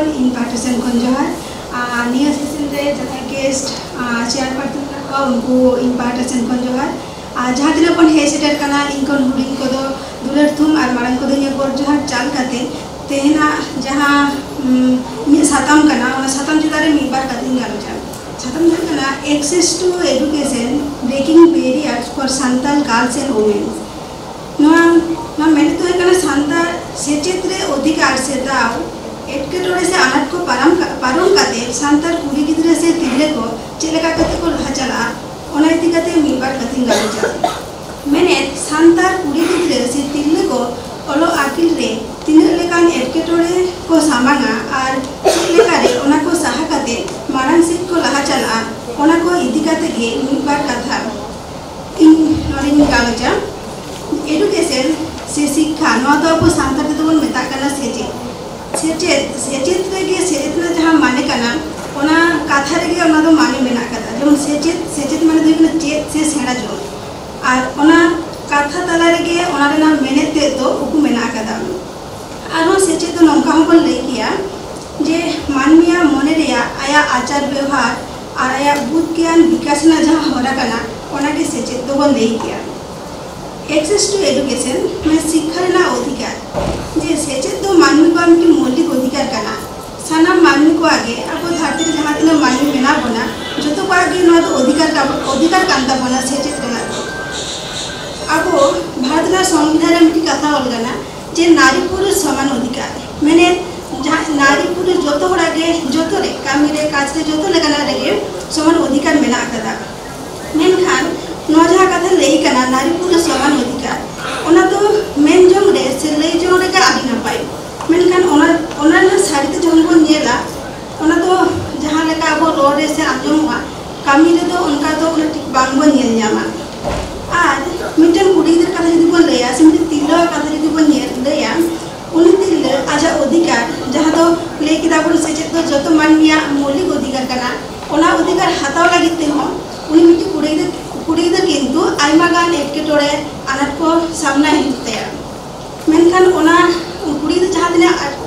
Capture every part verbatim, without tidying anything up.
ᱤᱧ ᱯᱟᱦᱴᱟ ᱥᱮᱱ ᱠᱷᱚᱱ ᱡᱚᱦᱟᱨ᱾ ᱟᱨ ᱱᱤᱭᱟᱹ ᱥᱮᱥᱚᱱ ᱨᱮ ᱡᱟᱦᱟᱸᱭ ᱜᱮᱥᱴ ᱪᱮᱭᱟᱨ ᱯᱟᱨᱥᱚᱱ ᱢᱮᱱᱟᱜ ᱠᱚᱣᱟ, ᱩᱱᱠᱩ ᱤᱧ ᱯᱟᱦᱴᱟ ᱥᱮᱱ ᱠᱷᱚᱱ ᱡᱚᱦᱟᱨ᱾ ᱟᱨ ᱡᱟᱦᱟᱸ ᱛᱤᱱᱟᱹᱜ ᱵᱚᱱ ᱦᱮᱡ ᱥᱮᱴᱮᱨ ᱠᱟᱱᱟ, ᱤᱧ ᱠᱷᱚᱱ ᱦᱩᱰᱤᱧ ᱠᱚᱫᱚ ᱫᱩᱞᱟᱹᱲ ᱛᱷᱩᱢ ᱟᱨ ᱢᱟᱨᱟᱝ ᱠᱚᱫᱚ ᱤᱧᱟᱹᱜ ᱜᱚᱰ ᱡᱚᱦᱟᱨ ᱪᱟᱞ ᱠᱟᱛᱮ, ᱛᱮᱦᱮᱧᱟᱜ ᱡᱟᱦᱟᱸ ᱩᱢ, ᱤᱧᱟᱹᱜ ᱥᱟᱛᱟᱢ ᱠᱟᱱᱟ, ᱚᱱᱟ ᱥᱟᱛᱟᱢ ᱪᱮᱛᱟᱱ ᱨᱮ ᱢᱤᱫ ᱵᱟᱨ ᱠᱟᱛᱷᱟᱧ ᱜᱟᱞᱚᱪᱟ᱾ ᱥᱟᱛᱟᱢ ᱫᱚ ᱦᱩᱭᱩᱜ ᱠᱟᱱᱟ Access to Education, Breaking Barriers for Santal Girls and Women᱾ ᱱᱚᱣᱟ ᱱᱚᱣᱟ ᱢᱮᱱᱮᱫ ᱫᱚ ᱦᱩᱭᱩᱜ ᱠᱟᱱᱟ ᱥᱟᱱᱛᱟᱲ ᱥᱮᱪᱮᱫ ᱨᱮ ᱚᱫᱷᱤᱠᱟᱨ ᱥᱮ ᱫᱟᱣ ᱮᱴᱠᱮᱴᱚᱬᱮ ᱥᱮ ᱟᱱᱟᱴ ᱠᱚ ᱯᱟᱨᱚᱢ ᱠᱟ- ᱯᱟᱨᱚᱢ ᱠᱟᱛᱮ ᱥᱟᱱᱛᱟᱲ ᱠᱩᱲᱤ ᱜᱤᱫᱽᱨᱟᱹ ᱥᱮ ᱛᱤᱨᱞᱟᱹ ᱠᱚ ᱪᱮᱫ ᱞᱮᱠᱟ ᱠᱟᱛᱮ ᱠᱚ ᱞᱟᱦᱟ ᱪᱟᱞᱟᱜᱼᱟ, ᱚᱱᱟ ᱤᱫᱤ ᱠᱟᱛᱮ ᱢᱤᱫ ᱵᱟᱨ ᱠᱟᱛᱷᱟᱧ ᱜᱟᱞᱚᱪᱟ᱾ ᱢᱮᱱᱮᱫ, ᱥᱟᱱᱛᱟᱲ ᱠᱩᱲᱤ ᱜᱤᱫᱽᱨᱟᱹ ᱥᱮ ᱛᱤᱨᱞᱟᱹ ᱠᱚ ᱚᱞᱚᱜ ᱟᱹᱠᱤᱞ ᱨᱮ ᱛᱤᱱᱟᱹᱜ ᱞᱮᱠᱟᱱ ᱮᱴᱠᱮᱴᱚᱬᱮ ᱠᱚ ᱥᱟᱢᱟᱝᱟ ᱟᱨ ᱪᱮᱫ ᱞᱮᱠᱟᱨᱮ ᱚᱱᱟ ᱠᱚ ᱥᱟᱦᱟ ᱠᱟᱛᱮ ᱢᱟᱲᱟᱝ ᱥᱮᱫ ᱠᱚ ᱞᱟᱦᱟ ᱪᱟᱞᱟᱜᱼᱟ, ᱚᱱᱟ ᱠᱚ ᱤᱫᱤ ᱠᱟᱛᱮ ᱜᱮ ᱢᱤᱫ ᱵᱟᱨ ᱠᱟᱛᱷᱟ ᱤᱧ ᱱᱚᱰᱮᱧ ᱜᱟᱞᱚᱪᱟ᱾ ᱮᱰᱩᱠᱮᱥᱚᱱ ᱥᱮ ᱥᱤᱠᱠᱷᱟ, ᱱᱚᱣᱟ ᱫᱚ ᱟᱵᱚ ᱥᱟᱱᱛᱟᱲ ᱛᱮᱫᱚ ᱵᱚᱱ ᱢᱮᱛᱟᱜ ᱠᱟᱱᱟ ᱥᱮᱪᱮᱫ᱾ ᱥᱮᱪᱮᱫ, ᱥᱮᱪᱮᱫ ᱨᱮᱜᱮ ᱥᱮᱪᱮᱫ ᱨᱮᱱᱟᱜ ᱡᱟᱦᱟᱸ ᱢᱟᱱᱮ ᱠᱟᱱᱟ, ᱚᱱᱟ ᱠᱟᱛᱷᱟ ᱨᱮᱜᱮ ᱚᱱᱟ ᱫᱚ ᱢᱟᱱᱮ ᱢᱮᱱᱟᱜ ᱠᱟᱫᱟ᱾ ᱡᱮᱢᱚᱱ ᱥᱮᱪᱮᱫ, ᱥᱮᱪᱮᱫ ᱢᱟᱱᱮ ᱫᱚ ᱦᱩᱭᱩᱜ ᱠᱟᱱᱟ ᱪᱮᱫ ᱥᱮ ᱥᱮᱬᱟ ᱡᱚᱝ᱾ ᱟᱨ ᱚᱱᱟ ᱠᱟᱛᱷᱟ ᱛᱟᱞᱟ ᱨᱮᱜᱮ ᱚᱱᱟ ᱨᱮᱱᱟᱜ ᱢᱮᱱᱮᱫ ᱛᱮᱫ ᱫᱚ ᱩᱠᱩ ᱢᱮᱱᱟᱜ ᱟᱠᱟᱫᱟ᱾ ᱟᱨᱦᱚᱸ ᱥᱮᱪᱮᱫ ᱫᱚ ᱱᱚᱝᱠᱟ ᱦᱚᱸᱵᱚᱱ ᱞᱟᱹᱭ ᱠᱮᱭᱟ ᱡᱮ ᱢᱟᱹᱱᱢᱤᱭᱟᱜ ᱢᱚᱱᱮ ᱨᱮᱭᱟᱜ ᱟᱭᱟᱜ ᱟᱪᱟᱨ ᱵᱮᱣᱦᱟᱨ ᱟᱨ ᱟᱭᱟᱜ ᱵᱩᱫᱽ ᱜᱮᱭᱟᱱ ᱵᱤᱠᱟᱥ ᱨᱮᱱᱟᱜ ᱡᱟᱦᱟᱸ ᱦᱚᱨᱟ ᱠᱟᱱᱟ, ᱚᱱᱟᱜᱮ ᱥᱮᱪᱮᱫ ᱫᱚᱵᱚᱱ ᱞᱟᱹᱭ ᱠᱮᱭᱟ᱾ Access to Education, ᱢᱟᱱᱮ ᱥᱤᱠᱠᱷᱟ ᱨᱮᱱᱟᱜ ᱚᱫᱷᱤᱠᱟᱨ, ᱡᱮ ᱥᱮᱪᱮᱫ ᱫᱚ ᱢᱟᱹᱱᱢᱤ ᱠᱚᱣᱟᱜ ᱢᱤᱫᱴᱤᱡ ᱢᱳᱣᱞᱤᱠ ᱚᱫᱷᱤᱠᱟᱨ ᱠᱟᱱᱟ᱾ ᱥᱟᱱᱟᱢ ᱢᱟᱹᱱᱢᱤ ᱠᱚᱣᱟᱜ ᱜᱮ, ᱟᱵᱚ ᱫᱷᱟᱹᱨᱛᱤ ᱨᱮ ᱡᱟᱦᱟᱸ ᱛᱤᱱᱟᱹᱜ ᱢᱟᱹᱱᱢᱤ ᱢᱮᱱᱟᱜ ᱵᱚᱱᱟ, ᱡᱚᱛᱚ ᱠᱚᱣᱟᱜ ᱜᱮ ᱱᱚᱣᱟ ᱫᱚ ᱚᱫᱷᱤᱠᱟᱨ ᱛᱟᱵᱚ-, ᱚᱫᱷᱤᱠᱟᱨ ᱠᱟᱱ ᱛᱟᱵᱚᱱᱟ ᱥᱮᱪᱮᱫ ᱨᱮᱱᱟᱜ ᱫᱚ᱾ ᱟᱵᱚ ᱵᱷᱟᱨᱚᱛ ᱨᱮᱱᱟᱜ ᱥᱚᱝᱵᱤᱫᱷᱟᱱ ᱨᱮ ᱢᱤᱫᱴᱤᱡ ᱠᱟᱛᱷᱟ ᱚᱞ ᱠᱟᱱᱟ ᱡᱮ ᱱᱟᱨᱤ ᱯᱩᱨᱩᱥ ᱥᱚᱢᱟᱱ ᱚᱫᱷᱤᱠᱟᱨ, ᱢᱮᱱᱮᱫ ᱡᱟᱦᱟᱸ ᱱᱟᱨᱤ ᱯᱩᱨᱩᱥ ᱡᱚᱛᱚ ᱦᱚᱲᱟᱜ ᱜᱮ, ᱡᱚᱛᱚ ᱨᱮ, ᱠᱟᱹᱢᱤ ᱨᱮ, ᱠᱟᱡᱽ ᱨᱮ, ᱡᱚᱛᱚ ᱞᱮᱠᱟᱱᱟᱜ ᱨᱮᱜᱮ ᱥᱚᱢᱟᱱ ᱚᱫᱷᱤᱠᱟᱨ ᱢᱮᱱᱟᱜ ᱟᱠᱟᱫᱟ᱾ ᱢᱮᱱᱠᱷᱟᱱ ᱱᱚᱣᱟ ᱡᱟᱦᱟᱸ ᱠᱟᱛᱷᱟ ᱞᱟᱹᱭ ᱠᱟᱱᱟ ᱱᱟᱨᱤ ᱯᱩᱨᱩᱥ ᱥᱚᱢᱟᱱ ᱚᱫᱷᱤᱠᱟᱨ, ᱚᱱᱟ ᱫᱚ ᱢᱮᱱ ᱡᱚᱝ ᱨᱮ ᱥᱮ ᱞᱟᱹᱭ ᱡᱚᱝ ᱨᱮᱜᱮ ᱟᱹᱰᱤ ᱱᱟᱯᱟᱭ, ᱢᱮᱱᱠᱷᱟᱱ ᱚᱱᱟ, ᱚᱱᱟ ᱨᱮᱱᱟᱜ ᱥᱟᱹᱨᱤᱛᱮ ᱡᱚᱠᱷᱚᱱ ᱵᱚᱱ ᱧᱮᱞᱟ, ᱚᱱᱟ ᱫᱚ ᱡᱟᱦᱟᱸ ᱞᱮᱠᱟ ᱟᱵᱚ ᱨᱚᱲ ᱨᱮ ᱥᱮ ᱟᱸᱡᱚᱢᱚᱜᱼᱟ, ᱠᱟᱹᱢᱤ ᱨᱮᱫᱚ ᱚᱱᱠᱟ ᱫᱚ ᱩᱱᱟᱹᱜ ᱴᱷᱤᱠ ᱵᱟᱝᱵᱚᱱ ᱧᱮᱞ ᱧᱟᱢᱟ᱾ ᱟᱨ ᱢᱤᱫᱴᱮᱱ ᱠᱩᱲᱤ ᱜᱤᱫᱽᱨᱟᱹ ᱠᱟᱛᱷᱟ ᱡᱩᱫᱤ ᱵᱚᱱ ᱞᱟᱹᱭᱟ ᱥᱮ ᱢᱤᱫᱴᱮᱱ ᱛᱤᱨᱞᱟᱹᱣᱟᱜ ᱠᱟᱛᱷᱟ ᱡᱩᱫᱤ ᱵᱚᱱ ᱧᱮᱞ ᱞᱟᱹᱭᱟ, ᱩᱱᱤ ᱛᱤᱨᱞᱟᱹ ᱟᱡᱟᱜ ᱚᱫᱷᱤᱠᱟᱨ, ᱡᱟᱦᱟᱸ ᱫᱚ ᱞᱟᱹᱭ ᱠᱮᱫᱟ ᱵᱚᱱ ᱥᱮᱪᱮᱫ ᱫᱚ ᱡᱚᱛᱚ ᱢᱟᱹᱱᱢᱤᱭᱟᱜ ᱢᱳᱣᱞᱤᱠ ᱚᱫᱷᱤᱠᱟᱨ ᱠᱟᱱᱟ, ᱚᱱᱟ ᱚᱫᱷᱤᱠᱟᱨ ᱦᱟᱛᱟᱣ ᱞᱟᱹᱜᱤᱫ ᱛᱮᱦᱚᱸ ᱩᱱᱤ ᱢᱤᱫᱴᱮᱱ ᱠᱩᱲᱤ ᱜᱤᱫᱽᱨᱟᱹ, ᱠᱩᱲᱤ ᱜᱤᱫᱽᱨᱟᱹ ᱠᱤᱱᱛᱩ ᱟᱭᱢᱟ ᱜᱟᱱ ᱮᱴᱠᱮᱴᱚᱬᱮ, ᱟᱱᱟᱴ ᱠᱚ ᱥᱟᱢᱱᱟᱭ ᱦᱩᱭᱩᱜ ᱛᱟᱭᱟ᱾ ᱢᱮᱱᱠᱷᱟᱱ ᱚᱱᱟ ᱠᱩᱲᱤ ᱜᱤᱫᱽᱨᱟᱹ ᱡᱟᱦᱟᱸ ᱛᱤᱱᱟᱹᱜ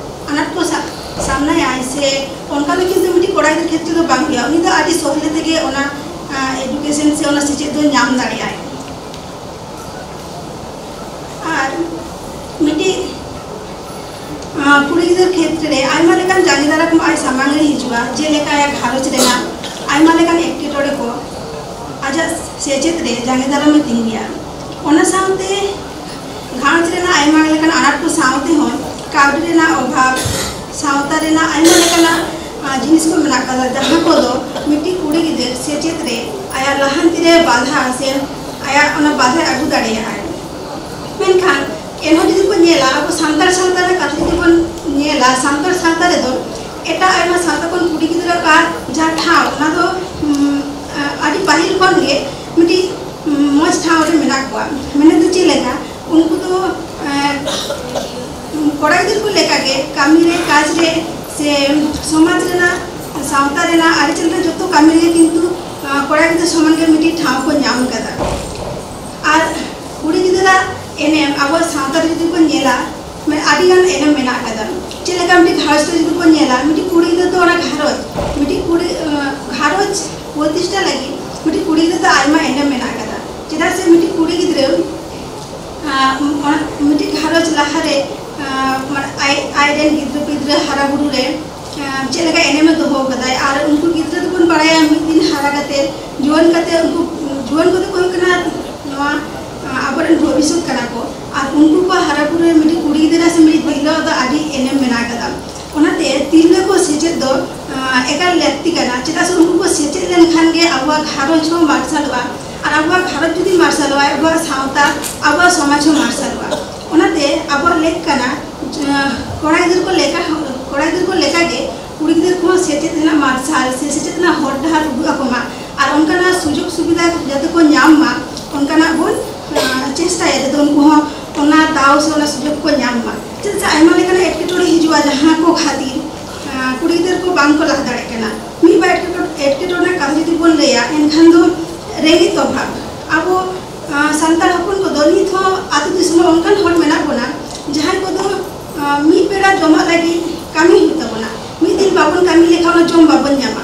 ᱟᱱᱟᱴ ᱠᱚ ᱥᱟ- ᱥᱟᱢᱱᱟᱭᱟᱭ ᱥᱮ ᱚᱱᱠᱟ ᱫᱚ ᱠᱤᱱᱛᱩ ᱢᱤᱫᱴᱤᱡ ᱠᱚᱲᱟ ᱜᱤᱫᱽᱨᱟᱹ ᱠᱷᱮᱛᱨᱮ ᱫᱚ ᱵᱟᱝ ᱦᱩᱭᱩᱜᱼᱟ᱾ ᱩᱱᱤ ᱫᱚ ᱟᱹᱰᱤ ᱥᱚᱦᱞᱮ ᱛᱮᱜᱮ ᱚᱱᱟ ᱮᱰᱩᱠᱮᱥᱚᱱ ᱥᱮ ᱚᱱᱟ ᱥᱮᱪᱮᱫ ᱫᱚ ᱧᱟᱢ ᱫᱟᱲᱮᱭᱟᱜᱼᱟᱭ᱾ ᱟᱨ ᱢᱤᱫᱴᱤᱡ ᱠᱩᱲᱤ ᱜᱤᱫᱽᱨᱟᱹ ᱠᱷᱮᱛᱨᱮ ᱨᱮ ᱟᱭᱢᱟ ᱞᱮᱠᱟᱱ ᱡᱟᱸᱜᱮ ᱫᱟᱨᱟᱢ ᱟᱡ ᱥᱟᱢᱟᱝ ᱨᱮ ᱦᱤᱡᱩᱜᱼᱟ, ᱡᱮᱞᱮᱠᱟ ᱟᱭᱟᱜ ᱜᱷᱟᱨᱚᱸᱡᱽ ᱨᱮᱱᱟᱜ ᱟᱭᱢᱟ ᱞᱮᱠᱟᱱ ᱮᱴᱠᱮᱴᱚᱬᱮ ᱠᱚ ᱟᱡᱟᱜ ᱥᱮᱪᱮᱫ ᱨᱮ ᱡᱟᱸᱜᱮ ᱫᱟᱨᱟᱢ ᱮ ᱛᱤᱸᱜᱩᱭᱟ᱾ ᱚᱱᱟ ᱥᱟᱶᱛᱮ ᱜᱷᱟᱨᱚᱸᱡᱽ ᱨᱮᱱᱟᱜ ᱟᱭᱢᱟ ᱞᱮᱠᱟᱱ ᱟᱱᱟᱴ ᱠᱚ ᱥᱟᱶ ᱛᱮᱦᱚᱸ ᱠᱟᱹᱣᱰᱤ ᱨᱮᱱᱟᱜ ᱚᱵᱷᱟᱵᱽ, ᱥᱟᱶᱛᱟ ᱨᱮᱱᱟᱜ ᱟᱭᱢᱟ ᱞᱮᱠᱟᱱᱟᱜ ᱡᱤᱱᱤᱥ ᱠᱚ ᱢᱮᱱᱟᱜ ᱟᱠᱟᱫᱟ, ᱡᱟᱦᱟᱸ ᱠᱚᱫᱚ ᱢᱤᱫᱴᱤᱡ ᱠᱩᱲᱤ ᱜᱤᱫᱽᱨᱟᱹ ᱥᱮᱪᱮᱫ ᱨᱮ ᱟᱭᱟᱜ ᱞᱟᱦᱟᱱᱛᱤ ᱨᱮ ᱵᱟᱫᱷᱟ ᱥᱮ ᱟᱭᱟᱜ ᱚᱱᱟ ᱵᱟᱫᱷᱟᱭ ᱟᱹᱜᱩ ᱫᱟᱲᱮᱭᱟᱜᱼᱟᱭ᱾ ᱢᱮᱱᱠᱷᱟᱱ ᱮᱱᱦᱚᱸ ᱡᱩᱫᱤ ᱵᱚᱱ ᱧᱮᱞᱟ, ᱟᱵᱚ ᱥᱟᱱᱛᱟᱲ ᱥᱟᱶᱛᱟ ᱨᱮᱱᱟᱜ ᱠᱟᱛᱷᱟ ᱡᱩᱫᱤ ᱵᱚᱱ ᱧᱮᱞᱟ, ᱥᱟᱱᱛᱟᱲ ᱥᱟᱶᱛᱟ ᱨᱮᱫᱚ ᱮᱴᱟᱜ ᱟᱭᱢᱟ ᱥᱟᱶᱛᱟ ᱠᱷᱚᱱ ᱠᱩᱲᱤ ᱜᱤᱫᱽᱨᱟᱹ ᱟᱜ ᱡᱟᱦᱟᱸ ᱴᱷᱟᱶ, ᱚᱱᱟ ᱫᱚ ᱟᱹᱰᱤ ᱯᱟᱹᱦᱤᱞ ᱠᱷᱚᱱ ᱜᱮ ᱢᱤᱫᱴᱤᱡ ᱢᱚᱡᱽ ᱴᱷᱟᱶ ᱨᱮ ᱢᱮᱱᱟᱜ ᱠᱚᱣᱟ᱾ ᱢᱮᱱᱮᱫ ᱫᱚ ᱪᱮᱫ ᱞᱮᱠᱟ, ᱩᱱᱠᱩ ᱫᱚ ᱠᱚᱲᱟ ᱜᱤᱫᱽᱨᱟᱹ ᱠᱚ ᱞᱮᱠᱟᱜᱮ ᱠᱟᱹᱢᱤ ᱨᱮ, ᱠᱟᱡᱽ ᱨᱮ, ᱥᱮ ᱥᱚᱢᱟᱡᱽ ᱨᱮᱱᱟᱜ, ᱥᱟᱶᱛᱟ ᱨᱮᱱᱟᱜ ᱟᱹᱨᱤᱪᱟᱹᱞᱤ ᱨᱮ ᱡᱚᱛᱚ ᱠᱟᱹᱢᱤ ᱨᱮᱜᱮ ᱠᱤᱱᱛᱩ ᱠᱚᱲᱟ ᱜᱤᱫᱽᱨᱟᱹ ᱥᱚᱢᱟᱱ ᱜᱮ ᱢᱤᱫᱴᱤᱡ ᱴᱷᱟᱶ ᱠᱚ ᱧᱟᱢ ᱠᱟᱫᱟ᱾ ᱟᱨ ᱠᱩᱲᱤ ᱜᱤᱫᱽᱨᱟᱹ ᱮᱱᱮᱢ ᱟᱵᱚᱣᱟᱜ ᱥᱟᱶᱛᱟ ᱨᱮ ᱡᱩᱫᱤ ᱵᱚᱱ ᱧᱮᱞᱟ, ᱢᱟᱱᱮ ᱟᱹᱰᱤ ᱜᱟᱱ ᱮᱱᱮᱢ ᱢᱮᱱᱟᱜ ᱟᱠᱟᱫᱟ᱾ ᱪᱮᱫ ᱞᱮᱠᱟ ᱢᱤᱫᱴᱤᱡ ᱜᱷᱟᱨᱚᱸᱡᱽ ᱨᱮ ᱡᱩᱫᱤ ᱵᱚᱱ ᱧᱮᱞᱟ, ᱢᱤᱫᱴᱤᱡ ᱠᱩᱲᱤ ᱜᱤᱫᱽᱨᱟᱹ ᱫᱚ ᱚᱱᱟ ᱜᱷᱟᱨᱚᱸᱡᱽ, ᱢᱤᱫᱴᱤᱡ ᱠᱩᱲᱤ ᱜᱷᱟᱨᱚᱸᱡᱽ ᱯᱨᱚᱛᱤᱥᱴᱷᱟ ᱞᱟᱹᱜᱤᱫ ᱢᱤᱫᱴᱤᱡ ᱠᱩᱲᱤ ᱜᱤᱫᱽᱨᱟᱹ ᱫᱚ ᱟᱭᱢᱟ ᱮᱱᱮᱢ ᱢᱮᱱᱟᱜ ᱟᱠᱟᱫᱟ᱾ ᱪᱮᱫᱟᱜ ᱥᱮ ᱢᱤᱫᱴᱤᱡ ᱠᱩᱲᱤ ᱜᱤᱫᱽᱨᱟᱹ ᱢᱤᱫᱴᱤᱡ ᱜᱷᱟᱨᱚᱸᱡᱽ ᱞᱟᱦᱟᱨᱮ ᱢᱟᱱᱮ ᱟᱡ ᱟᱡᱨᱮᱱ ᱜᱤᱫᱽᱨᱟᱹ ᱯᱤᱫᱽᱨᱟᱹ ᱦᱟᱨᱟ ᱵᱩᱨᱩ ᱨᱮ ᱪᱮᱫ ᱞᱮᱠᱟ ᱮᱱᱮᱢᱮ ᱫᱚᱦᱚ ᱟᱠᱟᱫᱟᱭ᱾ ᱟᱨ ᱩᱱᱠᱩ ᱜᱤᱫᱽᱨᱟᱹ ᱫᱚᱵᱚᱱ ᱵᱟᱲᱟᱭᱟ, ᱢᱤᱫ ᱫᱤᱱ ᱦᱟᱨᱟ ᱠᱟᱛᱮ, ᱡᱩᱣᱟᱹᱱ ᱠᱟᱛᱮ, ᱩᱱᱠᱩ ᱡᱩᱣᱟᱹᱱ ᱠᱚᱫᱚ ᱠᱚ ᱦᱩᱭᱩᱜ ᱠᱟᱱᱟ ᱱᱚᱣᱟ ᱟᱵᱚᱨᱮᱱ ᱵᱷᱚᱵᱤᱥᱥᱚᱛ ᱠᱟᱱᱟ ᱠᱚ᱾ ᱟᱨ ᱩᱱᱠᱩ ᱠᱚ ᱦᱟᱨᱟ ᱵᱩᱨᱩ ᱨᱮ ᱢᱤᱫᱴᱤᱡ ᱠᱩᱲᱤ ᱜᱤᱫᱽᱨᱟᱹ ᱥᱮ ᱢᱤᱫᱴᱤᱡ ᱛᱤᱨᱞᱟᱹ ᱫᱚ ᱟᱹᱰᱤ ᱮᱱᱮᱢ ᱢᱮᱱᱟᱜ ᱟᱠᱟᱫᱟ᱾ ᱚᱱᱟᱛᱮ ᱛᱤᱨᱞᱟᱹ ᱠᱚ ᱥᱮᱪᱮᱫ ᱫᱚ ᱮᱠᱟᱞ ᱞᱟᱹᱠᱛᱤ ᱠᱟᱱᱟ᱾ ᱪᱮᱫᱟᱜ ᱥᱮ ᱩᱱᱠᱩ ᱠᱚ ᱥᱮᱪᱮᱫ ᱞᱮᱱᱠᱷᱟᱱ ᱜᱮ ᱟᱵᱚᱣᱟᱜ ᱜᱷᱟᱨᱚᱸᱡᱽ ᱦᱚᱸ ᱢᱟᱨᱥᱟᱞᱚᱜᱼᱟ᱾ ᱟᱨ ᱟᱵᱚᱣᱟᱜ ᱜᱷᱟᱨᱚᱸᱡᱽ ᱡᱩᱫᱤ ᱢᱟᱨᱥᱟᱞᱚᱜᱼᱟ, ᱟᱵᱚᱣᱟᱜ ᱥᱟᱶᱛᱟ, ᱟᱵᱚᱣᱟᱜ ᱥᱚᱢᱟᱡᱽ ᱦᱚᱸ ᱢᱟᱨᱥᱟᱞᱚᱜᱼᱟ᱾ ᱚᱱᱟᱛᱮ ᱟᱵᱚᱣᱟᱜ ᱞᱮᱠ ᱠᱟᱱᱟ, ᱠᱚᱲᱟ ᱜᱤᱫᱽᱨᱟᱹ ᱠᱚ ᱞᱮᱠᱟ ᱠᱚᱲᱟ ᱜᱤᱫᱽᱨᱟᱹ ᱠᱚ ᱞᱮᱠᱟᱜᱮ ᱠᱩᱲᱤ ᱜᱤᱫᱽᱨᱟᱹ ᱠᱚᱦᱚᱸ ᱥᱮᱪᱮᱫ ᱨᱮᱱᱟᱜ ᱢᱟᱨᱥᱟᱞ ᱥᱮ ᱥᱮᱪᱮᱫ ᱨᱮᱱᱟᱜ ᱦᱚᱨ ᱰᱟᱦᱟᱨ ᱩᱫᱩᱜ ᱟᱠᱚ ᱢᱟ᱾ ᱟᱨ ᱚᱱᱠᱟᱱᱟᱜ ᱥᱩᱡᱳᱜᱽ ᱥᱩᱵᱤᱫᱷᱟ ᱡᱟᱛᱮ ᱠᱚ ᱧᱟᱢ ᱢᱟ, ᱚᱱᱠᱟᱱᱟᱜ ᱵᱚᱱ ᱪᱮᱥᱴᱟᱭᱟ, ᱡᱟᱛᱮ ᱩᱱᱠᱩ ᱦᱚᱸ ᱚᱱᱟ ᱫᱟᱣ ᱥᱮ ᱚᱱᱟ ᱥᱩᱡᱳᱜᱽ ᱠᱚ ᱧᱟᱢ ᱢᱟ᱾ ᱪᱮᱫᱟᱜ ᱥᱮ ᱟᱭᱢᱟ ᱞᱮᱠᱟᱱᱟᱜ ᱮᱴᱠᱮᱴᱚᱬᱮ ᱦᱤᱡᱩᱜᱼᱟ, ᱡᱟᱦᱟᱸ ᱠᱚ ᱠᱷᱟᱹᱛᱤᱨ ᱠᱩᱲᱤ ᱜᱤᱫᱽᱨᱟᱹ ᱠᱚ ᱵᱟᱝ ᱠᱚ ᱞᱟᱦᱟ ᱫᱟᱲᱮᱭᱟᱜ ᱠᱟᱱᱟ᱾ ᱢᱤᱫ ᱵᱟᱨ ᱮᱴᱠᱮᱴᱚᱬᱮ ᱨᱮᱱᱟᱜ ᱠᱟᱛᱷᱟ ᱡᱩᱫᱤ ᱵᱚᱱ ᱞᱟᱹᱭᱟ, ᱮᱱᱠᱷᱟᱱ ᱫᱚ ᱨᱮᱸᱜᱮᱡ ᱚᱵᱷᱟᱵᱽ᱾ ᱟᱵᱚ ᱥᱟᱱᱛᱟᱲ ᱦᱚᱯᱚᱱ ᱠᱚᱫᱚ ᱱᱤᱛ ᱦᱚᱸ ᱟᱹᱛᱩ ᱫᱤᱥᱚᱢ ᱨᱮ ᱚᱱᱠᱟᱱ ᱦᱚᱲ ᱢᱮᱱᱟᱜ ᱵᱚᱱᱟ, ᱡᱟᱦᱟᱸᱭ ᱠᱚᱫᱚ ᱢᱤᱫ ᱵᱮᱲᱟ ᱡᱚᱢᱟᱜ ᱞᱟᱹᱜᱤᱫ ᱠᱟᱹᱢᱤ ᱦᱩᱭᱩᱜ ᱛᱟᱵᱚᱱᱟ᱾ ᱵᱟᱵᱚᱱ ᱠᱟᱹᱢᱤ ᱞᱮᱠᱷᱟᱱ ᱚᱱᱟ ᱡᱚᱢ ᱵᱟᱵᱚᱱ ᱧᱟᱢᱟ᱾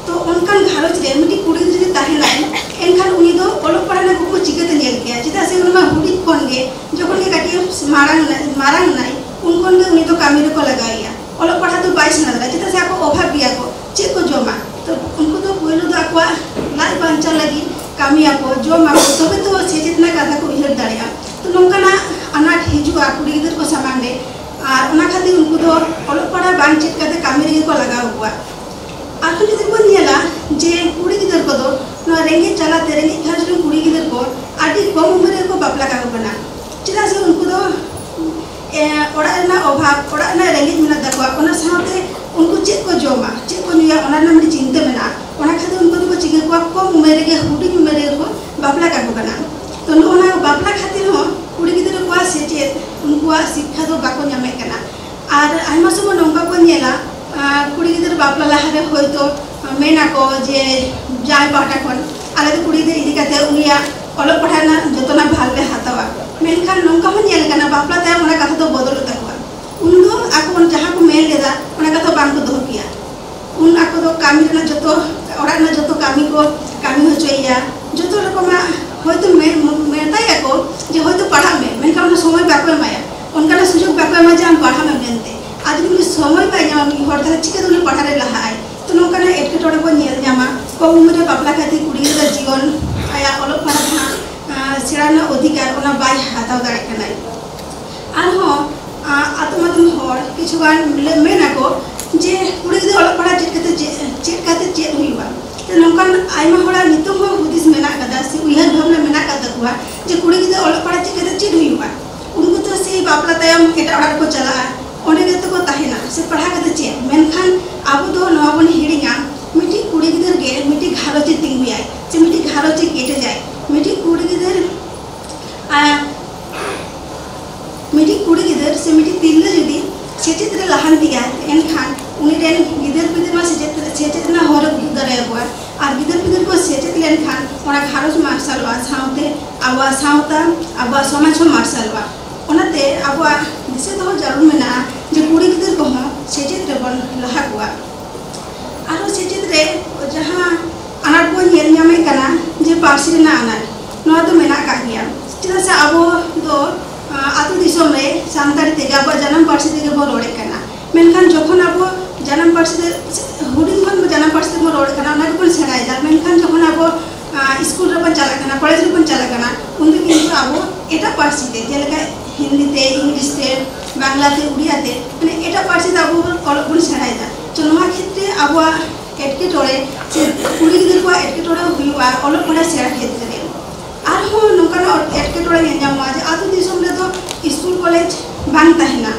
ᱛᱚ ᱚᱱᱠᱟᱱ ᱜᱷᱟᱨᱚᱸᱡᱽ ᱨᱮ ᱢᱤᱫᱴᱤᱡ ᱠᱩᱲᱤ ᱜᱤᱫᱽᱨᱟᱹ ᱡᱩᱫᱤ ᱛᱟᱦᱮᱱᱟᱭ, ᱮᱱᱠᱷᱟᱱ ᱩᱱᱤ ᱫᱚ ᱚᱞᱚᱜ ᱯᱟᱲᱦᱟᱜ ᱨᱮᱱᱟᱜ ᱠᱩᱠᱢᱩ ᱪᱤᱠᱟᱹᱛᱮ ᱧᱮᱞ ᱠᱮᱭᱟ? ᱪᱮᱫᱟᱜ ᱥᱮ ᱩᱱᱤ ᱢᱟ ᱦᱩᱰᱤᱧ ᱠᱷᱚᱱ ᱜᱮ, ᱡᱚᱠᱷᱚᱱ ᱜᱮ ᱠᱟᱹᱴᱤᱡ ᱮ ᱢᱟᱨᱟᱝ ᱱᱟᱭ, ᱢᱟᱨᱟᱝ ᱱᱟᱭ, ᱩᱱ ᱠᱷᱚᱱ ᱜᱮ ᱩᱱᱤ ᱫᱚ ᱠᱟᱹᱢᱤ ᱨᱮᱠᱚ ᱞᱟᱜᱟᱣᱮᱭᱟ᱾ ᱚᱞᱚᱜ ᱯᱟᱲᱦᱟᱜ ᱫᱚ ᱵᱟᱭ ᱥᱮᱬᱟ ᱫᱟᱲᱮᱭᱟᱜᱼᱟ, ᱪᱮᱫᱟᱜ ᱥᱮ ᱟᱠᱚ ᱚᱵᱷᱟᱵ ᱜᱮᱭᱟ ᱠᱚ, ᱪᱮᱫ ᱠᱚ ᱡᱚᱢᱟ? ᱛᱚ ᱩᱱᱠᱩ ᱫᱚ ᱯᱳᱭᱞᱳ ᱫᱚ ᱟᱠᱚᱣᱟᱜ ᱞᱟᱡ ᱵᱟᱧᱪᱟᱣ ᱞᱟᱹᱜᱤᱫ ᱠᱟᱹᱢᱤᱭᱟᱠᱚ, ᱡᱚᱢᱟᱠᱚ, ᱛᱚᱵᱮ ᱛᱚ ᱥᱮᱪᱮᱫ ᱨᱮᱱᱟᱜ ᱠᱟᱛᱷᱟ ᱠᱚ ᱩᱭᱦᱟᱹᱨ ᱫᱟᱲᱮᱭᱟᱜᱼᱟ᱾ ᱛᱚ ᱱᱚᱝᱠᱟᱱᱟᱜ ᱟᱱᱟᱴ ᱦᱤᱡᱩᱜᱼᱟ ᱠᱩᱲᱤ ᱜᱤᱫᱟᱹᱨ ᱠᱚ ᱥᱟᱢᱟᱝ ᱨᱮ, ᱟᱨ ᱚᱱᱟ ᱠᱷᱟᱹᱛᱤᱨ ᱩᱱᱠᱩ ᱫᱚ ᱚᱞᱚᱜ ᱯᱟᱲᱦᱟᱜ ᱵᱟᱝ ᱪᱮᱫ ᱠᱟᱛᱮ ᱠᱟᱹᱢᱤ ᱨᱮᱜᱮ ᱠᱚ ᱞᱟᱜᱟᱣ ᱠᱚᱣᱟ᱾ ᱟᱨᱦᱚᱸ ᱡᱩᱫᱤ ᱵᱚᱱ ᱧᱮᱞᱟ ᱡᱮ ᱠᱩᱲᱤ ᱜᱤᱫᱟᱹᱨ ᱠᱚᱫᱚ ᱱᱚᱣᱟ ᱨᱮᱸᱜᱮᱡ ᱡᱟᱞᱟᱛᱮ ᱨᱮᱸᱜᱮᱡ ᱜᱷᱟᱨᱚᱸᱡᱽ ᱨᱮᱱ ᱠᱩᱲᱤ ᱜᱤᱫᱟᱹᱨ ᱠᱚ ᱟᱹᱰᱤ ᱠᱚᱢ ᱩᱢᱮᱨ ᱨᱮᱠᱚ ᱵᱟᱯᱞᱟ ᱠᱟᱠᱚ ᱠᱟᱱᱟ᱾ ᱪᱮᱫᱟᱜ ᱥᱮ ᱩᱱᱠᱩ ᱫᱚ, ᱮ, ᱚᱲᱟᱜ ᱨᱮᱱᱟᱜ ᱚᱵᱷᱟᱵᱽ, ᱚᱲᱟᱜ ᱨᱮᱱᱟᱜ ᱨᱮᱸᱜᱮᱡ ᱢᱮᱱᱟᱜ ᱛᱟᱠᱚᱣᱟ, ᱚᱱᱟ ᱥᱟᱶᱛᱮ ᱩᱱᱠᱩ ᱪᱮᱫ ᱠᱚ ᱡᱚᱢᱟ, ᱪᱮᱫ ᱠᱚ ᱧᱩᱭᱟ, ᱚᱱᱟ ᱨᱮᱱᱟᱜ ᱢᱤᱫᱴᱤᱡ ᱪᱤᱱᱛᱟᱹ ᱢᱮᱱᱟᱜᱼᱟ᱾ ᱚᱱᱟ ᱠᱷᱟᱹᱛᱤᱨ ᱩᱱᱠᱩ ᱫᱚᱠᱚ ᱪᱤᱠᱟᱹ ᱠᱚᱣᱟ, ᱠᱚᱢ ᱩᱢᱮᱨ ᱨᱮᱜᱮ, ᱦᱩᱰᱤᱧ ᱩᱢᱮᱨ ᱨᱮᱜᱮ ᱠᱚ ᱵᱟᱯᱞᱟ ᱠᱟᱠᱚ ᱠᱟᱱᱟ᱾ ᱛᱚ ᱱᱚᱜᱼᱚ ᱱᱚᱣᱟ ᱵᱟᱯᱞᱟ ᱠᱷᱟᱹᱛᱤᱨ ᱦᱚᱸ ᱠᱩᱲᱤ ᱜᱤᱫᱽᱨᱟᱹ ᱠᱚᱣᱟᱜ ᱥᱮᱪᱮᱫ, ᱩᱱᱠᱩᱣᱟᱜ ᱥᱤᱠᱠᱷᱟ ᱫᱚ ᱵᱟᱠᱚ ᱧᱟᱢᱮᱫ ᱠᱟᱱᱟ᱾ ᱟᱨ ᱟᱭᱢᱟ ᱥᱚᱢᱚᱭ ᱱᱚᱝᱠᱟ ᱠᱚ ᱧᱮᱞᱟ, ᱟᱨ ᱠᱩᱲᱤ ᱜᱤᱫᱽᱨᱟᱹ ᱵᱟᱯᱞᱟ ᱞᱟᱦᱟᱨᱮ ᱦᱚᱭᱛᱳ ᱢᱮᱱᱟᱠᱚ ᱡᱮ ᱡᱟᱶᱟᱭ ᱯᱟᱦᱴᱟ ᱠᱷᱚᱱ, "ᱟᱞᱮ ᱫᱚ ᱠᱩᱲᱤ ᱜᱤᱫᱽᱨᱟᱹ ᱤᱫᱤ ᱠᱟᱛᱮ ᱩᱱᱤᱭᱟᱜ ᱚᱞᱚᱜ ᱯᱟᱲᱦᱟᱜ ᱨᱮᱱᱟᱜ ᱡᱚᱛᱚᱱᱟᱜ ᱵᱷᱟᱨ ᱞᱮ ᱦᱟᱛᱟᱣᱟ᱾" ᱢᱮᱱᱠᱷᱟᱱ ᱱᱚᱝᱠᱟ ᱦᱚᱸ ᱧᱮᱞ ᱠᱟᱱᱟ, ᱵᱟᱯᱞᱟ ᱛᱟᱭᱚᱢ ᱚᱱᱟ ᱠᱟᱛᱷᱟ ᱫᱚ ᱵᱚᱫᱚᱞᱚᱜ ᱛᱟᱠᱚᱣᱟ᱾ ᱩᱱ ᱫᱚ ᱟᱠᱚ ᱡᱟᱦᱟᱸ ᱠᱚ ᱢᱮᱱ ᱞᱮᱫᱟ, ᱚᱱᱟ ᱠᱟᱛᱷᱟ ᱵᱟᱝ ᱠᱚ ᱫᱚᱦᱚ ᱠᱮᱭᱟ᱾ ᱩᱱ ᱟᱠᱚ ᱫᱚ ᱠᱟᱹᱢᱤ ᱨᱮᱱᱟᱜ ᱡᱚᱛᱚ, ᱚᱲᱟᱜ ᱨᱮᱱᱟᱜ ᱡᱚᱛᱚ ᱠᱟᱹᱢᱤ ᱠᱚ ᱠᱟᱹᱢᱤ ᱦᱚᱪᱚᱭᱮᱭᱟ᱾ ᱡᱚᱛᱚ ᱨᱚᱠᱚᱢᱟᱜ ᱦᱚᱭᱛᱳ ᱢᱮ-, ᱢᱮᱛᱟᱭᱟᱠᱚ ᱡᱮ ᱦᱚᱭᱛᱳ ᱯᱟᱲᱦᱟᱜ ᱢᱮ, ᱢᱮᱱᱠᱷᱟᱱ ᱚᱱᱟ ᱥᱚᱢᱚᱭ ᱵᱟᱠᱚ ᱮᱢᱟᱭᱟ, ᱚᱱᱠᱟᱱᱟᱜ ᱥᱩᱡᱳᱜᱽ ᱵᱟᱠᱚ ᱮᱢᱟ ᱡᱮ ᱟᱢ ᱯᱟᱲᱦᱟᱜ ᱢᱮ ᱢᱮᱱᱛᱮ᱾ ᱟᱨ ᱡᱩᱫᱤ ᱩᱱᱤ ᱥᱚᱢᱚᱭ ᱵᱟᱭ ᱧᱟᱢᱟ ᱢᱤᱫ ᱦᱚᱲ, ᱛᱟᱦᱞᱮ ᱪᱤᱠᱟᱹᱛᱮ ᱩᱱᱤ ᱯᱟᱲᱦᱟᱜ ᱨᱮ ᱞᱟᱦᱟᱜ ᱟᱭ? ᱛᱚ ᱱᱚᱝᱠᱟᱱᱟᱜ ᱮᱴᱠᱮᱴᱚᱬᱮ ᱵᱚᱱ ᱧᱮᱞ ᱧᱟᱢᱟ᱾ ᱠᱚᱢ ᱩᱢᱮᱨ ᱨᱮ ᱵᱟᱯᱞᱟ ᱠᱷᱟᱹᱛᱤᱨ ᱠᱩᱲᱤ ᱜᱤᱫᱽᱨᱟᱹ ᱡᱤᱭᱚᱱ, ᱟᱭᱟᱜ ᱚᱞᱚᱜ ᱯᱟᱲᱦᱟᱜ ᱡᱟᱦᱟᱸ, ᱟᱸ, ᱥᱮᱬᱟ ᱨᱮᱱᱟᱜ ᱚᱫᱷᱤᱠᱟᱨ, ᱚᱱᱟ ᱵᱟᱭ ᱦᱟᱛᱟᱣ ᱫᱟᱲᱮᱭᱟᱜ ᱠᱟᱱᱟᱭ᱾ ᱟᱨᱦᱚᱸ, ᱟᱸ, ᱟᱫᱚᱢ ᱟᱫᱚᱢ ᱦᱚᱲ ᱠᱤᱪᱷᱩ ᱜᱟᱱ ᱞᱮ-, ᱢᱮᱱ ᱟᱠᱚ ᱡᱮ ᱠᱩᱲᱤ ᱜᱤᱫᱽᱨᱟᱹ ᱚᱞᱚᱜ ᱯᱟᱲᱦᱟᱜ ᱪᱮᱫ ᱠᱟᱛᱮ ᱪᱮᱫ, ᱪᱮᱫ ᱠᱟᱛᱮ ᱪᱮᱫ ᱦᱩᱭᱩᱜᱼᱟ? ᱛᱚ ᱱᱚᱝᱠᱟᱱ ᱟᱭᱢᱟ ᱦᱚᱲᱟᱜ ᱱᱤᱛᱚᱜ ᱦᱚᱸ ᱦᱩᱫᱤᱥ ᱢᱮᱱᱟᱜ ᱠᱟᱫᱟ ᱥᱮ ᱩᱭᱦᱟᱹᱨ ᱵᱷᱟᱵᱽᱱᱟ ᱢᱮᱱᱟᱜ ᱠᱟᱫ ᱛᱟᱠᱚᱣᱟ ᱡᱮ ᱠᱩᱲᱤ ᱜᱤᱫᱽᱨᱟᱹ ᱚᱞᱚᱜ ᱯᱟᱲᱦᱟᱜ ᱪᱮᱫ ᱠᱟᱛᱮ ᱪᱮᱫ ᱦᱩᱭᱩᱜᱼᱟ? ᱩᱱᱠᱩ ᱫᱚ ᱥᱮ ᱵᱟᱯᱞᱟ ᱛᱟᱭᱚᱢ ᱮᱴᱟᱜ ᱚᱲᱟᱜ ᱨᱮᱠᱚ ᱪᱟᱞᱟᱜᱼᱟ, ᱚᱸᱰᱮ ᱜᱮᱛᱚ ᱠᱚ ᱛᱟᱦᱮᱱᱟ, ᱥᱮ ᱯᱟᱲᱦᱟᱣ ᱠᱟᱛᱮ ᱪᱮᱫ? ᱢᱮᱱᱠᱷᱟᱱ ᱟᱵᱚ ᱫᱚ ᱱᱚᱣᱟ ᱵᱚᱱ ᱦᱤᱲᱤᱧᱟ, ᱢᱤᱫᱴᱤᱡ ᱠᱩᱲᱤ ᱜᱤᱫᱟᱹᱨ ᱜᱮ ᱢᱤᱫᱴᱤᱡ ᱜᱷᱟᱨᱚᱸᱡᱽ ᱮ ᱛᱤᱸᱜᱩᱭᱟᱭ, ᱥᱮ ᱢᱤᱫᱴᱤᱡ ᱜᱷᱟᱨᱚᱸᱡᱽ ᱮ ᱠᱮᱴᱮᱡᱟᱭ᱾ ᱢᱤᱫᱴᱤᱡ ᱠᱩᱲᱤ ᱜᱤᱫᱟᱹᱨ, ᱟᱨ ᱢᱤᱫᱴᱤᱡ ᱠᱩᱲᱤ ᱜᱤᱫᱟᱹᱨ ᱥᱮ ᱢᱤᱫᱴᱤᱡ ᱛᱤᱨᱞᱟᱹ ᱡᱩᱫᱤ ᱥᱮᱪᱮᱫ ᱨᱮ ᱞᱟᱦᱟᱱᱛᱤᱜᱼᱟ, ᱮᱱᱠᱷᱟᱱ ᱩᱱᱤ ᱨᱮᱱ ᱜᱤᱫᱟᱹᱨ ᱯᱤᱫᱟᱹᱨ ᱢᱟ ᱥᱮᱪᱮᱫ, ᱥᱮᱪᱮᱫ ᱨᱮᱱᱟᱜ ᱦᱚᱨ ᱮ ᱩᱫᱩᱜ ᱫᱟᱲᱮᱭᱟᱠᱚᱣᱟ᱾ ᱟᱨ ᱜᱤᱫᱟᱹᱨ ᱯᱤᱫᱟᱹᱨ ᱠᱚ ᱥᱮᱪᱮᱫ ᱞᱮᱱᱠᱷᱟᱱ ᱚᱱᱟ ᱜᱷᱟᱨᱚᱸᱡᱽ ᱢᱟᱨᱥᱟᱞᱚᱜᱼᱟ, ᱥᱟᱶᱛᱮ ᱟᱵᱚᱣᱟᱜ ᱥᱟᱶᱛᱟ, ᱟᱵᱚᱣᱟᱜ ᱥᱚᱢᱟᱡᱽ ᱦᱚᱸ ᱢᱟᱨᱥᱟᱞᱚᱜᱼᱟ᱾ ᱚᱱᱟᱛᱮ ᱟᱵᱚᱣᱟᱜ ᱫᱤᱥᱟᱹ ᱫᱚᱦᱚ ᱡᱟᱹᱨᱩᱲ ᱢᱮᱱᱟᱜᱼᱟ ᱡᱮ ᱠᱩᱲᱤ ᱜᱤᱫᱟᱹᱨ ᱠᱚᱦᱚᱸ ᱥᱮᱪᱮᱫ ᱨᱮᱵᱚᱱ ᱞᱟᱦᱟ ᱠᱚᱣᱟ᱾ ᱟᱨᱦᱚᱸ ᱥᱮᱪᱮᱫ ᱨᱮ ᱡᱟᱦᱟᱸ ᱟᱱᱟᱴ ᱵᱚᱱ ᱧᱮᱞ ᱧᱟᱢᱮᱫ ᱠᱟᱱᱟ, ᱡᱮ ᱯᱟᱹᱨᱥᱤ ᱨᱮᱱᱟᱜ ᱟᱱᱟᱴ, ᱱᱚᱣᱟ ᱫᱚ ᱢᱮᱱᱟᱜ ᱟᱠᱟᱫ ᱜᱮᱭᱟ᱾ ᱪᱮᱫᱟᱜ ᱥᱮ ᱟᱵᱚ ᱫᱚ, ᱟᱸ, ᱟᱹᱛᱩ ᱫᱤᱥᱚᱢ ᱨᱮ ᱥᱟᱱᱛᱟᱲᱤ ᱛᱮᱜᱮ, ᱟᱵᱚᱣᱟᱜ ᱡᱟᱱᱟᱢ ᱯᱟᱹᱨᱥᱤ ᱛᱮᱜᱮ ᱵᱚᱱ ᱨᱚᱲᱮᱫ ᱠᱟᱱᱟ᱾ ᱢᱮᱱᱠᱷᱟᱱ ᱡᱚᱠᱷᱚᱱ ᱟᱵᱚ ᱡᱟᱱᱟᱢ ᱯᱟᱹᱨᱥᱤ ᱛᱮ, ᱦᱩᱰᱤᱧ ᱠᱷᱚᱱ ᱵᱚ ᱡᱟᱱᱟᱢ ᱯᱟᱹᱨᱥᱤ ᱛᱮᱵᱚᱱ ᱨᱚᱲᱮᱫ ᱠᱟᱱᱟ, ᱚᱱᱟ ᱜᱮᱵᱚᱱ ᱥᱮᱬᱟᱭᱮᱫᱟ᱾ ᱢᱮᱱᱠᱷᱟᱱ ᱡᱚᱠᱷᱚᱱ ᱟᱵᱚ, ᱟᱸ, ᱥᱠᱩᱞ ᱨᱮᱵᱚᱱ ᱪᱟᱞᱟᱜ ᱠᱟᱱᱟ, ᱠᱚᱞᱮᱡᱽ ᱨᱮᱵᱚᱱ ᱪᱟᱞᱟᱜ ᱠᱟᱱᱟ, ᱩᱱᱫᱚ ᱠᱤᱱᱛᱩ ᱟᱵᱚ ᱮᱴᱟᱜ ᱯᱟᱹᱨᱥᱤ ᱛᱮ, ᱡᱮᱞᱮᱠᱟ ᱦᱤᱱᱫᱤ ᱛᱮ, ᱤᱝᱞᱤᱥ ᱛᱮ, ᱵᱟᱝᱞᱟ ᱛᱮ, ᱩᱲᱤᱭᱟ ᱛᱮ, ᱢᱟᱱᱮ ᱮᱴᱟᱜ ᱯᱟᱹᱨᱥᱤ ᱛᱮ ᱟᱵᱚ ᱵᱚᱱ ᱚᱞᱚᱜ ᱵᱚᱱ ᱥᱮᱬᱟᱭᱮᱫᱟ᱾ ᱛᱚ, ᱱᱚᱣᱟ ᱠᱷᱮᱛᱨᱮ ᱟᱵᱚᱣᱟᱜ ᱮᱴᱠᱮᱴᱚᱬᱮ ᱥᱮ ᱠᱩᱲᱤ ᱜᱤᱫᱽᱨᱟᱹ ᱠᱚᱣᱟᱜ ᱮᱴᱠᱮᱴᱚᱬᱮ ᱦᱩᱭᱩᱜᱼᱟ ᱚᱞᱚᱜ ᱯᱟᱲᱦᱟᱜ ᱥᱮᱬᱟ ᱠᱷᱮᱛᱨᱮ᱾ ᱟᱨᱦᱚᱸ ᱱᱚᱝᱠᱟᱱᱟᱜ ᱮᱴᱠᱮᱴᱚᱬᱮ ᱧᱮᱞ ᱧᱟᱢᱚᱜᱼᱟ ᱡᱮ ᱟᱹᱛᱩ ᱫᱤᱥᱚᱢ ᱨᱮᱫᱚ ᱥᱠᱩᱞ ᱠᱚᱞᱮᱡᱽ ᱵᱟᱝ ᱛᱟᱦᱮᱱᱟ᱾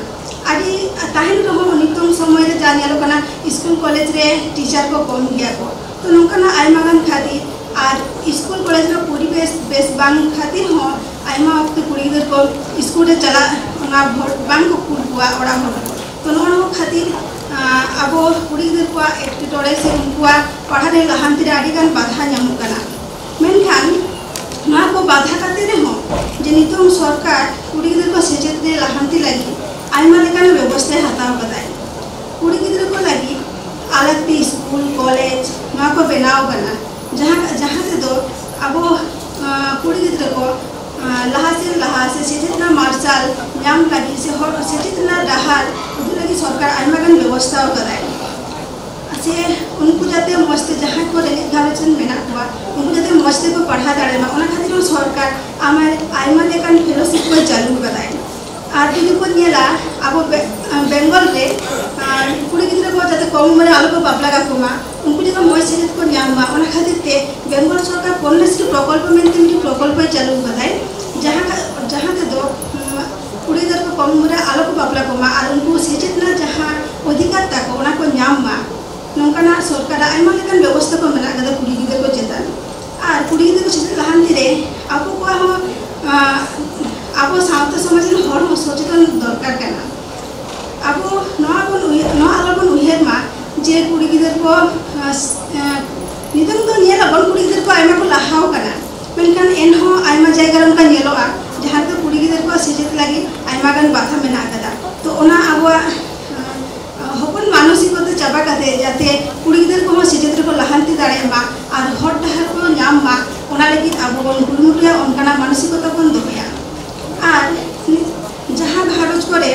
ᱟᱹᱰᱤ ᱛᱟᱦᱮᱱ ᱨᱮᱦᱚᱸ ᱱᱤᱛᱚᱝ ᱥᱚᱢᱚᱭ ᱨᱮ ᱡᱟ ᱧᱮᱞᱚᱜ ᱠᱟᱱᱟ, ᱥᱠᱩᱞ ᱠᱚᱞᱮᱡᱽ ᱨᱮ ᱴᱤᱪᱟᱨ ᱠᱚ ᱠᱚᱢ ᱜᱮᱭᱟ ᱠᱚ᱾ ᱛᱚ, ᱱᱚᱝᱠᱟᱱᱟᱜ ᱟᱭᱢᱟ ᱜᱟᱱ ᱠᱷᱟᱹᱛᱤᱨ ᱟᱨ ᱥᱠᱩᱞ ᱠᱚᱞᱮᱡᱽ ᱨᱮ ᱯᱚᱨᱤᱵᱮᱥ ᱵᱮᱥ ᱵᱟᱝ ᱠᱷᱟᱹᱛᱤᱨ ᱦᱚᱸ ᱟᱭᱢᱟ ᱚᱠᱛᱚ ᱠᱩᱲᱤ ᱜᱤᱫᱽᱨᱟᱹ ᱠᱚ ᱥᱠᱩᱞ ᱨᱮ ᱪᱟᱞᱟᱜ ᱚᱱᱟ ᱵᱷᱚᱨ-, ᱵᱟᱝ ᱠᱚ ᱠᱩᱞ ᱠᱚᱣᱟ ᱚᱲᱟᱜ ᱦᱚᱲ ᱠᱚ᱾ ᱛᱚ, ᱱᱚᱜᱼᱚ ᱱᱚᱣᱟ ᱠᱷᱟᱹᱛᱤᱨ, ᱟᱸ, ᱟᱵᱚ ᱠᱩᱲᱤ ᱜᱤᱫᱽᱨᱟᱹ ᱠᱚᱣᱟᱜ ᱮᱴᱠᱮᱴᱚᱬᱮ ᱥᱮ ᱩᱱᱠᱩᱣᱟᱜ ᱯᱟᱲᱦᱟᱜ ᱨᱮ ᱞᱟᱦᱟᱱᱛᱤ ᱨᱮ ᱟᱹᱰᱤ ᱜᱟᱱ ᱵᱟᱫᱷᱟ ᱧᱟᱢᱚᱜ ᱠᱟᱱᱟ᱾ ᱢᱮᱱᱠᱷᱟᱱ ᱱᱚᱣᱟ ᱠᱚ ᱵᱟᱫᱷᱟ ᱠᱟᱛᱮ ᱨᱮᱦᱚᱸ ᱡᱮ ᱱᱤᱛᱚᱝ ᱥᱚᱨᱠᱟᱨ ᱠᱩᱲᱤ ᱜᱤᱫᱽᱨᱟᱹ ᱠᱚ ᱥᱮᱪᱮᱫ ᱨᱮ ᱞᱟᱦᱟᱱᱛᱤ ᱞᱟᱹᱜᱤᱫ ᱟᱭᱢᱟ ᱞᱮᱠᱟᱱ ᱵᱮᱵᱚᱥᱛᱷᱟᱭ ᱦᱟᱛᱟᱣ ᱠᱟᱫᱟᱭ᱾ ᱠᱩᱲᱤ ᱜᱤᱫᱽᱨᱟᱹ ᱠᱚ ᱞᱟᱹᱜᱤᱫ ᱟᱞᱟᱜᱽ ᱛᱮ ᱥᱠᱩᱞ, ᱠᱚᱞᱮᱡᱽ ᱱᱚᱣᱟ ᱠᱚ ᱵᱮᱱᱟᱣ ᱠᱟᱱᱟ, ᱡᱟᱦᱟᱸ, ᱡᱟᱦᱟᱸ ᱛᱮᱫᱚ ᱟᱵᱚ, ᱟᱸ, ᱠᱩᱲᱤ ᱜᱤᱫᱽᱨᱟᱹ ᱠᱚ, ᱟᱸ, ᱞᱟᱦᱟ ᱥᱮᱫ ᱞᱟᱦᱟ ᱥᱮ ᱥᱮᱪᱮᱫ ᱨᱮᱱᱟᱜ ᱢᱟᱨᱥᱟᱞ ᱧᱟᱢ ᱞᱟᱹᱜᱤᱫ ᱥᱮ ᱦᱚᱨ, ᱥᱮᱪᱮᱫ ᱨᱮᱱᱟᱜ ᱰᱟᱦᱟᱨ ᱩᱫᱩᱜ ᱞᱟᱹᱜᱤᱫ ᱥᱚᱨᱠᱟᱨ ᱟᱭᱢᱟ ᱜᱟᱱ ᱵᱮᱵᱚᱥᱛᱷᱟ ᱟᱠᱟᱫᱟᱭ᱾ ᱥᱮ ᱩᱱᱠᱩ ᱡᱟᱛᱮ ᱢᱚᱡᱽ ᱛᱮ, ᱡᱟᱦᱟᱸᱭ ᱠᱚ ᱨᱮᱸᱜᱮᱡ ᱜᱷᱟᱨᱚᱸᱡᱽ ᱨᱮᱱ ᱢᱮᱱᱟᱜ ᱠᱚᱣᱟ, ᱩᱱᱠᱩ ᱡᱟᱛᱮ ᱢᱚᱡᱽ ᱛᱮᱠᱚ ᱯᱟᱲᱦᱟᱣ ᱫᱟᱲᱮᱭᱟᱜ ᱢᱟ, ᱚᱱᱟ ᱠᱷᱟᱹᱛᱤᱨ ᱦᱚᱸ ᱥᱚᱨᱠᱟᱨ ᱟᱭᱢᱟ, ᱟᱭᱢᱟ ᱞᱮᱠᱟᱱ ᱯᱷᱮᱞᱳᱥᱤᱯ ᱠᱚᱭ ᱪᱟᱹᱞᱩ ᱟᱠᱟᱫᱟᱭ᱾ ᱟᱨ ᱡᱩᱫᱤ ᱵᱚᱱ ᱧᱮᱞᱟ, ᱟᱵᱚ ᱵᱮ-, ᱵᱮᱝᱜᱚᱞ ᱨᱮ, ᱟᱨ ᱠᱩᱲᱤ ᱜᱤᱫᱽᱨᱟᱹ ᱠᱚ ᱡᱟᱛᱮ ᱠᱚᱢ ᱩᱢᱮᱨ ᱨᱮ ᱟᱞᱚ ᱠᱚ ᱵᱟᱯᱞᱟ ᱠᱟᱠᱚ ᱢᱟ, ᱩᱱᱠᱩ ᱡᱟᱛᱮ ᱢᱚᱡᱽ ᱥᱮᱪᱮᱫ ᱠᱚ ᱧᱟᱢ ᱢᱟ, ᱚᱱᱟ ᱠᱷᱟᱹᱛᱤᱨ ᱛᱮ ᱵᱮᱝᱜᱚᱞ ᱥᱚᱨᱠᱟᱨ ᱠᱚᱱᱭᱟᱥᱨᱤ ᱯᱨᱚᱠᱚᱞᱯᱚ ᱢᱮᱱᱛᱮ ᱢᱤᱫᱴᱤᱡ ᱯᱨᱚᱠᱚᱞᱯᱚᱭ ᱪᱟᱹᱞᱩ ᱟᱠᱟᱫᱟᱭ, ᱡᱟᱦᱟᱸ ᱠᱷᱟ-, ᱡᱟᱦᱟᱸ ᱛᱮᱫᱚ, ᱩᱢ, ᱠᱩᱲᱤ ᱜᱤᱫᱽᱨᱟᱹ ᱠᱚ ᱠᱚᱢ ᱩᱢᱮᱨ ᱨᱮ ᱟᱞᱚ ᱠᱚ ᱵᱟᱯᱞᱟ ᱠᱚᱢᱟ ᱟᱨ ᱩᱱᱠᱩ ᱥᱮᱪᱮᱫ ᱨᱮᱱᱟᱜ ᱡᱟᱦᱟᱸ ᱚᱫᱷᱤᱠᱟᱨ ᱛᱟᱠᱚ, ᱚᱱᱟ ᱠᱚ ᱧᱟᱢ ᱢᱟ᱾ ᱱᱚᱝᱠᱟᱱᱟᱜ ᱥᱚᱨᱠᱟᱨᱟᱜ ᱟᱭᱢᱟ ᱞᱮᱠᱟᱱ ᱵᱮᱵᱚᱥᱛᱷᱟ ᱠᱚ ᱢᱮᱱᱟᱜ ᱟᱠᱟᱫᱟ ᱠᱩᱲᱤ ᱜᱤᱫᱽᱨᱟᱹ ᱠᱚ ᱪᱮᱛᱟᱱ᱾ ᱟᱨ ᱠᱩᱲᱤ ᱜᱤᱫᱽᱨᱟᱹ ᱠᱚ ᱪᱮᱛᱟᱱ ᱞᱟᱦᱟᱱᱛᱤ ᱨᱮ ᱟᱵᱚ ᱠᱚᱣᱟᱜ ᱦᱚᱸ, ᱟᱸ, ᱟᱵᱚ ᱥᱟᱶᱛᱟ ᱥᱚᱢᱟᱡᱽ ᱨᱮᱱ ᱦᱚᱲ ᱦᱚᱸ ᱥᱚᱪᱮᱛᱚᱱ ᱫᱚᱨᱠᱟᱨ ᱠᱟᱱᱟ᱾ ᱟᱵᱚ ᱱᱚᱣᱟ ᱵᱚᱱ ᱩᱭᱦᱟᱹᱨ, ᱱᱚᱣᱟ ᱟᱞᱚ ᱵᱚᱱ ᱩᱭᱦᱟᱹᱨ ᱢᱟ ᱡᱮ ᱠᱩᱲᱤ ᱜᱤᱫᱽᱨᱟᱹ ᱠᱚ, ᱟᱸ, ᱟᱸ, ᱱᱤᱛᱚᱝ ᱫᱚ ᱧᱮᱞ ᱟᱵᱚᱱ ᱠᱩᱲᱤ ᱜᱤᱫᱽᱨᱟᱹ ᱠᱚ ᱟᱭᱢᱟ ᱠᱚ ᱞᱟᱦᱟᱣ ᱠᱟᱱᱟ, ᱢᱮᱱᱠᱷᱟᱱ ᱮᱱᱦᱚᱸ ᱟᱭᱢᱟ ᱡᱟᱭᱜᱟ ᱨᱮ ᱚᱱᱠᱟ ᱧᱮᱞᱚᱜᱼᱟ ᱡᱟᱦᱟᱸ ᱨᱮᱫᱚ ᱠᱩᱲᱤ ᱜᱤᱫᱽᱨᱟᱹ ᱠᱚᱣᱟᱜ ᱥᱮᱪᱮᱫ ᱞᱟᱹᱜᱤᱫ ᱟᱭᱢᱟ ᱜᱟᱱ ᱵᱟᱫᱷᱟ ᱢᱮᱱᱟᱜ ᱟᱠᱟᱫᱟ᱾ ᱛᱚ ᱚᱱᱟ ᱟᱵᱚᱣᱟᱜ, ᱟᱸ, ᱡᱟᱛᱮ ᱠᱩᱲᱤ ᱜᱤᱫᱽᱨᱟᱹ ᱠᱚᱦᱚᱸ ᱥᱮᱪᱮᱫ ᱨᱮᱠᱚ ᱞᱟᱦᱟᱱᱛᱤ ᱫᱟᱲᱮᱭᱟᱜ ᱢᱟ ᱟᱨ ᱦᱚᱨ ᱰᱟᱦᱟᱨ ᱠᱚ ᱧᱟᱢ ᱢᱟ, ᱚᱱᱟ ᱞᱟᱹᱜᱤᱫ ᱟᱵᱚ ᱵᱚᱱ ᱠᱩᱨᱩᱢᱩᱴᱩᱭᱟ, ᱚᱱᱠᱟᱱᱟᱜ ᱢᱟᱱᱚᱥᱤᱠᱚᱛᱟ ᱵᱚᱱ ᱫᱚᱦᱚᱭᱟ᱾ ᱟᱨ ᱡᱟᱦᱟᱸ ᱜᱷᱟᱨᱚᱸᱡᱽ ᱠᱚᱨᱮ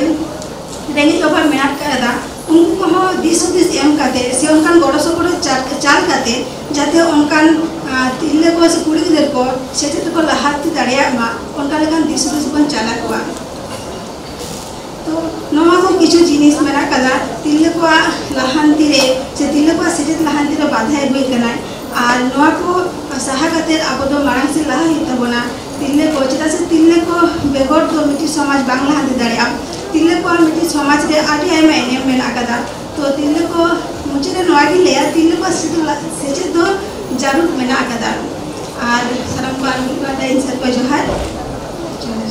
ᱨᱮᱸᱜᱮᱡ ᱚᱵᱷᱟᱵ ᱢᱮᱱᱟᱜ ᱟᱠᱟᱫᱟ, ᱩᱱᱠᱩ ᱠᱚᱦᱚᱸ ᱫᱤᱥ ᱦᱩᱫᱤᱥ ᱮᱢ ᱠᱟᱛᱮ ᱥᱮ ᱚᱱᱠᱟᱱ ᱜᱚᱲᱚ ᱥᱚᱯᱚᱦᱚᱫ ᱪᱟ-, ᱪᱟᱞ ᱠᱟᱛᱮ ᱡᱟᱛᱮ ᱚᱱᱠᱟᱱ, ᱟᱸ, ᱛᱤᱨᱞᱟᱹ ᱠᱚ ᱥᱮ ᱠᱩᱲᱤ ᱜᱤᱫᱽᱨᱟᱹ ᱠᱚ ᱥᱮᱪᱮᱫ ᱨᱮᱠᱚ ᱞᱟᱦᱟᱱᱛᱤ ᱫᱟᱲᱮᱭᱟᱜ ᱢᱟ, ᱚᱱᱠᱟ ᱞᱮᱠᱟᱱ ᱫᱤᱥ ᱦᱩᱫᱤᱥ ᱵᱚᱱ ᱪᱟᱞ ᱟᱠᱚᱣᱟ᱾ ᱛᱚ ᱱᱚᱣᱟ ᱠᱚ ᱠᱤᱪᱷᱩ ᱡᱤᱱᱤᱥ ᱢᱮᱱᱟᱜ ᱠᱟᱫᱟ ᱛᱤᱨᱞᱟᱹ ᱠᱚᱣᱟᱜ ᱞᱟᱦᱟᱱᱛᱤ ᱨᱮ ᱥᱮ ᱛᱤᱨᱞᱟᱹ ᱠᱚᱣᱟᱜ ᱥᱮᱪᱮᱫ ᱞᱟᱦᱟᱱᱛᱤ ᱨᱮ ᱵᱟᱫᱷᱟᱭ ᱟᱹᱜᱩᱭᱮᱫ ᱠᱟᱱᱟᱭ᱾ ᱟᱨ ᱱᱚᱣᱟ ᱠᱚ ᱥᱟᱦᱟ ᱠᱟᱛᱮ ᱟᱵᱚ ᱫᱚ ᱢᱟᱲᱟᱝ ᱥᱮᱫ ᱞᱟᱦᱟ ᱦᱩᱭᱩᱜ ᱛᱟᱵᱚᱱᱟ᱾ ᱛᱤᱨᱞᱟᱹ ᱠᱚ, ᱪᱮᱫᱟᱜ ᱥᱮ ᱛᱤᱨᱞᱟᱹ ᱠᱚ ᱵᱮᱜᱚᱨ ᱫᱚ ᱢᱤᱫᱴᱤᱡ ᱥᱚᱢᱟᱡᱽ ᱵᱟᱝ ᱞᱟᱦᱟᱱᱛᱤ ᱫᱟᱲᱮᱭᱟᱜᱼᱟ᱾ ᱛᱤᱨᱞᱟᱹ ᱠᱚᱣᱟᱜ ᱢᱤᱫᱴᱤᱡ ᱥᱚᱢᱟᱡᱽ ᱨᱮ ᱟᱹᱰᱤ ᱟᱭᱢᱟ ᱮᱱᱮᱢ ᱢᱮᱱᱟᱜ ᱟᱠᱟᱫᱟ᱾ ᱛᱚ ᱛᱤᱨᱞᱟᱹ ᱠᱚ ᱢᱩᱪᱟᱹᱫ ᱨᱮ ᱱᱚᱣᱟ ᱜᱤᱧ ᱞᱟᱹᱭᱟ, ᱛᱤᱨᱞᱟᱹ ᱠᱚᱣᱟᱜ ᱥᱮᱪᱮᱫ ᱞᱟ-, ᱥᱮᱪᱮᱫ ᱫᱚ ᱡᱟᱹᱨᱩᱲ ᱢᱮᱱᱟᱜ ᱟᱠᱟᱫᱟ᱾ ᱟᱨ ᱥᱟᱱᱟᱢ ᱠᱚ ᱟᱨ ᱢᱤᱫ ᱵᱟᱨ ᱫᱷᱟᱣ ᱤᱧ ᱥᱮᱫ ᱠᱷᱚᱱ ᱡᱚᱦᱟᱨ᱾ ᱡᱚᱦᱟᱨ᱾